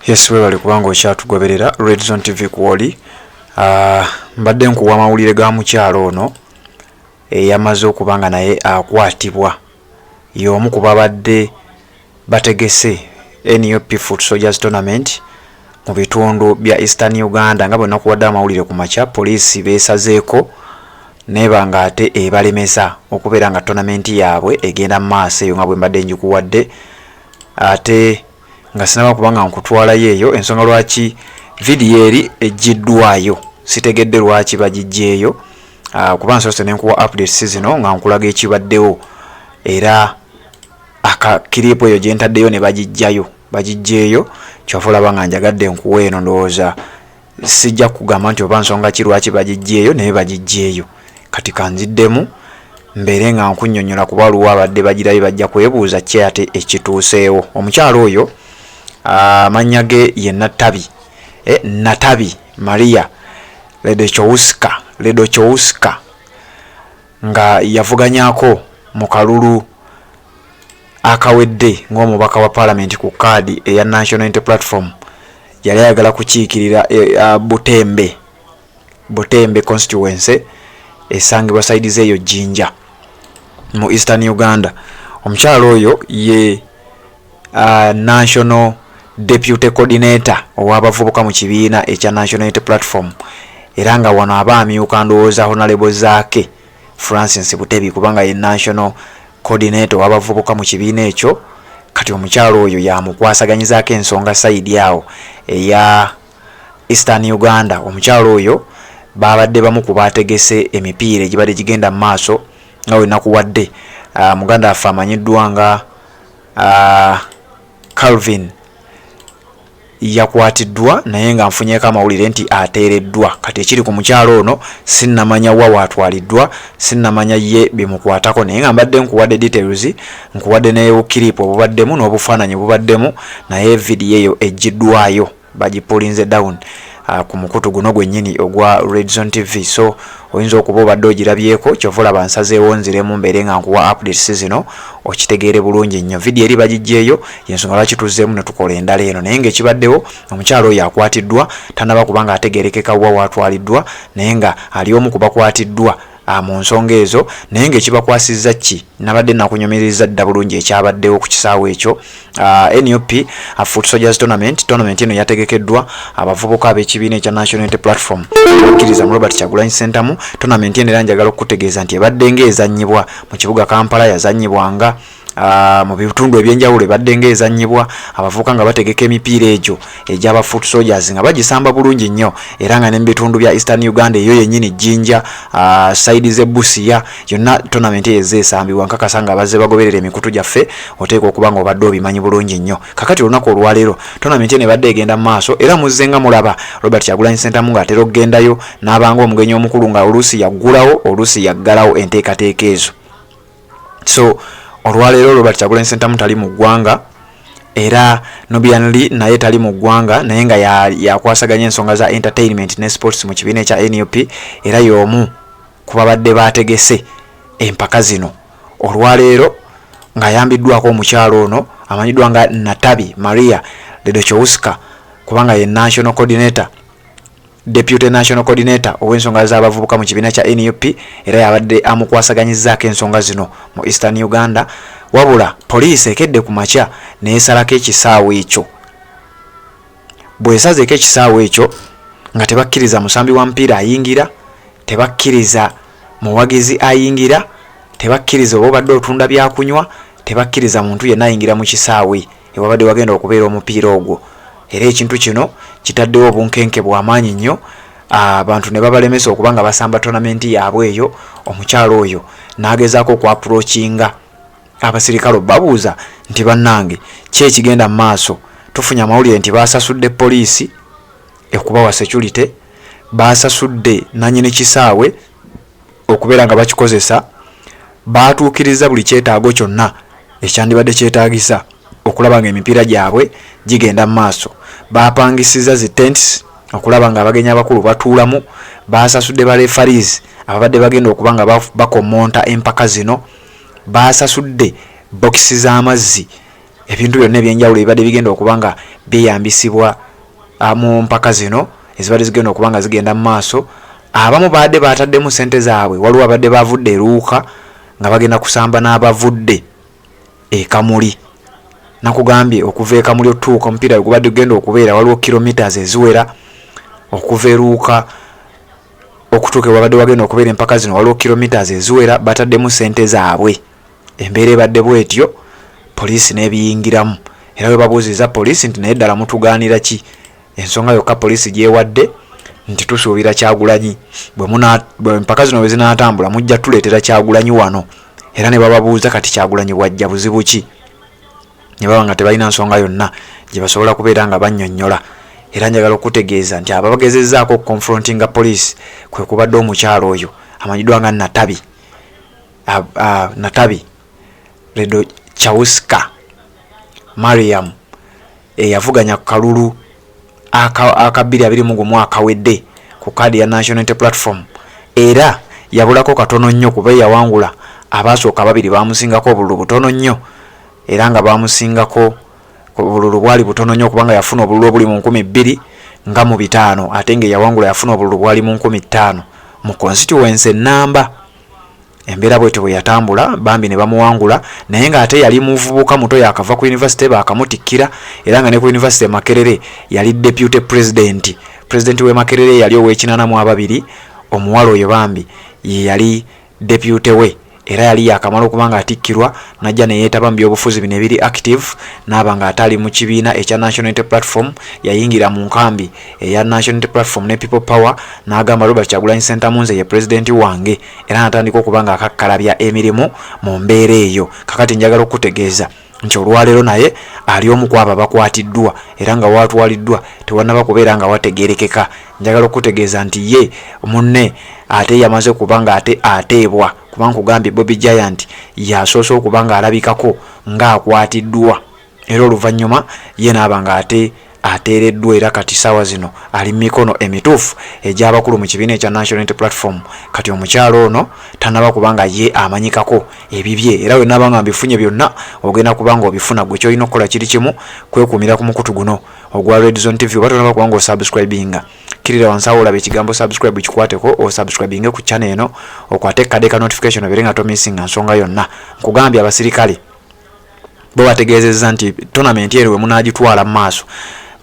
Yes, webale kubanga okyatugoberera Red Zone TV kwoli. Mbadde nkuwa amawulire ga mukyalo ono eyamaze okuba nga naye akwatibwa, y'omu ku babadde bategese NUP Foot Soldiers Tournament mu bitundu bya Eastern Uganda. Nga bwe nakuwadde amawulire ku makya, poliisi beesazeeko neeba nga ate ebalemesa okubeera nga tournament yaabwe egenda mu maaso eyo nga bwe mbadde njikuwadde, ate nga sinaba kubanga nkutwalayo eyo. Ensonga lwaki vidiyo eri eggiddwayo sitegedde lwaki bagiggyeeyo, kuba nsoose ne nkuwa updates zino nga nkulaga ekibaddewo, era aka clip eyo gye ntaddeyo ne bagiggyayo, bagiggyeeyo. Kyova olaba nga njagadde nkuwa eno. Ndowooza sijja kugamba nti oba nsonga ki lwaki bagiggyeeyo, naye bagiggyeeyo. Kati kanziddemu mbeere nga nkunnyonnyola, kuba waliwo abadde bagirabye bajja kwebuuza ki ate ekituuseewo. Omukyalo oyo amannya ge ye Natabi, Natabi Maria Ledochowska, nga yavuganyako mu kalulu akawedde ng'omubaka wa paalamenti ku kaadi eya National Unity Platform. Yali ayagala kukiikirira Butembe constituency esangibwa side z'eyo Jinja mu Eastern Uganda. Omukyalo oyo ye national deputy coordinator ow'abavubuka mu kibiina ekya National Unity Platform, era nga wano aba amyuka ndowooza Honorable Zaake Francis Butebi, kubanga ye national coordinator ow'abavubuka mu kibiina ekyo. Kati omukyalo oyo yamukwasaganyizaako ensonga side awo eya Eastern Uganda. Omukyalo oyo babadde bamu ku bategese emipiira egibadde gigenda mu maaso nga wenakuwadde. Muganda waffe amanyiddwa nga Calvin yakwatiddwa, naye nga nfunyeeko amawulire nti ateereddwa. Kati ekiri ku mukyalo ono sinnamanya wa waatwaliddwa, sinnamanya ye bimukwatako, naye nga mbadde nkuwadde details, nkuwadde ne clip obubaddemu n'obufaananyi bubaddemu, naye vidiyo eyo eggiddwayo, bagipulinze down ku mukutu guno gwennyini ogwa Red Zone TV. So oyinza okuba obadde ogirabyeko, kyova olaba nsazeewo nziremu mbeere nga nkuwa updates zino okitegeere bulungi nnyo. Vidiyo eri bagiggyeeyo, yensonga lwaki tuzzeemu ne tukola endala eno. Naye ng'ekibaddewo, omukyalo oyo akwatiddwa, tanaba kubanga ategeerekeka wa waatwaliddwa, naye nga ali omu ku bakwatiddwa mu nsonga ezo. Naye ng'ekibakwasizza ki, nabadde nakunyumiriza dda bulungi ekyabaddewo ku kisaawe ekyo, NUP Foot Soldiers Tournament. Tournament eno yategekeddwa abavubuka ab'ekibiina ekya National Unity Platform okkiriza mu Robert Kyagulanyi Ssentamu. Tournament eno era njagala okukutegeeza nti ebadde ng'ezannyibwa mu kibuga Kampala, yazannyibwanga mu bitundu ebyenjawulo, ebadde ng'ezannyibwa abavubuka nga bategeka emipiira egyo egy'aba foot soldiers nga bagisamba bulungi nnyo, era nga ne mu bitundu bya Eastern Uganda eyo yennyini Jinja, side z'e Busia yonna tournament eyo ezze esambibwa. Nkakasa nga abazze bagoberera emikutu gyaffe oteeka okuba nga obadde obimanyi bulungi nnyo. Kakati olunaku olwaleero tournament eno ebadde egenda mu maaso, era muzze nga mulaba Robert Kyagulanyi Ssentamu ng'atera okugendayo n'abanga omugenyi omukulu, nga oluusi yaggulawo, oluusi yaggalawo enteekateeka ezo. So olwaleero Robert Kyagulanyi Ssentamu tali mu ggwanga, era Nubian Li naye tali mu ggwanga, naye nga yakwasaganya ensonga za entertainment ne sports mu kibiina ekya NUP, era y'omu ku babadde bategese empaka zino. Olwaleero ng'ayambiddwako omukyalo ono amanyiddwa nga Natabi Maria Ledochowska, kubanga ye national coordinator, deputy national coordinator ow'ensonga z'abavubuka mu kibiina kya NUP, era yabadde amukwasaganyizaako ensonga zino mu Eastern Uganda. Wabula poliisi ekedde ku makya neesalako ekisaawe ekyo. Bw'esazeeko ekisaawe ekyo, nga tebakkiriza musambi wa mupiira ayingira, tebakkiriza muwagizi ayingira, tebakkiriza oba obadde otunda byakunywa, tebakkiriza muntu yenna ayingira mu kisaawe ewabadde wagenda okubeera omupiira ogwo. Era ekintu kino kitaddewo obunkenke bw'amaanyi nnyo, abantu ne babalemesa okuba nga basamba tournament yaabwe eyo. Omukyalo oyo n'agezaako okuapproachinga abasirikale babuuza nti, "Bannange, ki ekigenda mu maaso? Tufunye amawulire nti basasudde poliisi okubawa security, basasudde nanyini kisaawe okubeera nga bakikozesa, batuukiriza buli kyetaago kyonna ekyandibadde kyetaagisa okulaba nga emipiira gyabwe gigenda mu maaso, bapangisiza zi tents okulaba nga abagenyi abakulu batuulamu, basasudde ba referees ababadde bagenda okuba nga bakomonta empaka zino, basasudde bokisi z'amazzi." Ebintu byonna ebyenjawulo ebibadde bigenda okuba nga byeyambisibwa mu mpaka zino ezibadde zigenda okuba nga zigenda mu maaso, abamu baadde baataddemu ssente zaabwe. Waliwo abadde bavudde e Luuka nga bagenda kusamba n'abavudde e Kamuli. Nakugambye okuva e Kamuli otutuuka omupiira we gubadde gugenda okubeera waliwo kilometers eziwera. Okuva e Luuka okutuuka ewabadde wagenda okubeera empaka zino waliwo kilometers eziwera, bataddemu ssente zaabwe. Embeera ebadde bwetyo, poliisi n'ebiyingiramu era we babuuzizza poliisi nti naye ddala mutugaanira ki? Ensonga yokka poliisi gy'ewadde nti tusuubira Kyagulanyi bwe empaka zino bwe zinaatambula mujja tuleetera Kyagulanyi wano. Era ne bababuuza kati Kyagulanyi bw'ajja buzibu ki? Ne baba nga tebalina nsonga yonna gye basobola kubeera nga bannyonnyola. Era njagala okutegeeza nti ababagezezzaako okukonfrontinga poliisi kwe kubadde omukyala oyo amanyiddwa nga Natabi Natabi Redochauska Mariam eyavuganya ku kalulu aka 2021 akawedde ku kaadi ya National Unity Platform, era yabulako katono nnyo kuba eyawangula abaasooka ababiri baamusingako obululu butono nnyo, era nga baamusingako obululu bwali butono nnyo kubanga yafuna obululu obuli mu 2500, ate ng'eyawangula yafuna obululu bwali mu 5000 mu constituency ennamba. Embeera bwetyo bwe yatambula bambi ne bamuwangula, naye ng'ate yali muvubuka muto yakava ku yunivasite baakamutikkira, era nga ne ku yunivasite e Makerere yali deputy president, president w'e Makerere yali ow'ekinana mu 2. Omuwala oyo bambi ye yali deputy we, era yali yakamala okuba nga atikkirwa najja ne yeetaba mu byobufuzi bino ebiri active, n'aba nga ate ali mu kibiina ekya National Unity Platform. Yayingira mu nkambi eya National Unity Platform ne People Power n'agamba Robert Kyagulanyi Ssentamu nze ye pulezidenti wange, era n'atandika okuba nga akakkalabya emirimu mu mbeera eyo. Kakati njagala okukutegeeza nti olwaleero naye ali omu ku abo abakwatiddwa, era nga waatwaliddwa tewannaba kubeera nga wategeerekeka. Njagala okukutegeeza nti ye munne ate yamaze kuba nga ate ateebwa, kuba nkugambye Bobi Giant yasoose okuba ng'alabikako ng'akwatiddwa, era oluvannyuma ye n'aba ng'ate ateereddwa, era kati ssaawa zino ali mu mikono emituufu egy'abakulu mu kibiina ekya National Unity Platform. Kati omukyalo ono tannaba kuba nga ye amanyikako ebibye, era wennaaba nga mbifunye byonna ogenda kuba nga obifuna. Gwe kyolina okukola kiri kimu, kwekuumira ku mukutu guno ogwa Red Zone TV. Oba tonaba kuba nga osubscribinga, kkirira wansi awo olaba ekigambo subscribe, kikwateko osubscribinge ku channel eno, okwate ekkadde ka notification obeere nga tomissinga nsonga yonna. Nkugambye abasirikale bo bategeezezza nti tournament eno bwe munaagitwala mu maaso,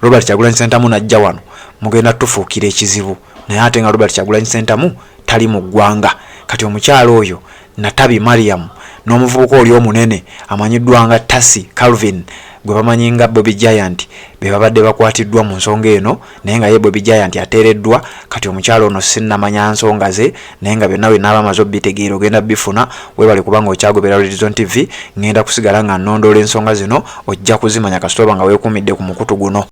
Robert Kyagulanyi Ssentamu najja wano, mugenda tufuukira ekizibu, naye ate nga Robert Kyagulanyi Ssentamu tali mu ggwanga. Kati omukyalo oyo Natabi Mariam n'omuvubuka oli omunene amanyiddwa nga Tasi Calvin gwe bamanyi nga Bobi Giant be babadde bakwatiddwa mu nsonga eno, naye nga ye Bobi Giant ateereddwa. Kati omukyalo ono sinnamanya nsonga ze, naye nga byonna bwe naaba amaze obitegeera ogenda bifuna. Weebale kubanga okyagobera Red Zone TV. Ngenda kusigala nga nnondoola ensonga zino, ojja kuzimanya kasita oba nga weekuumidde ku mukutu guno.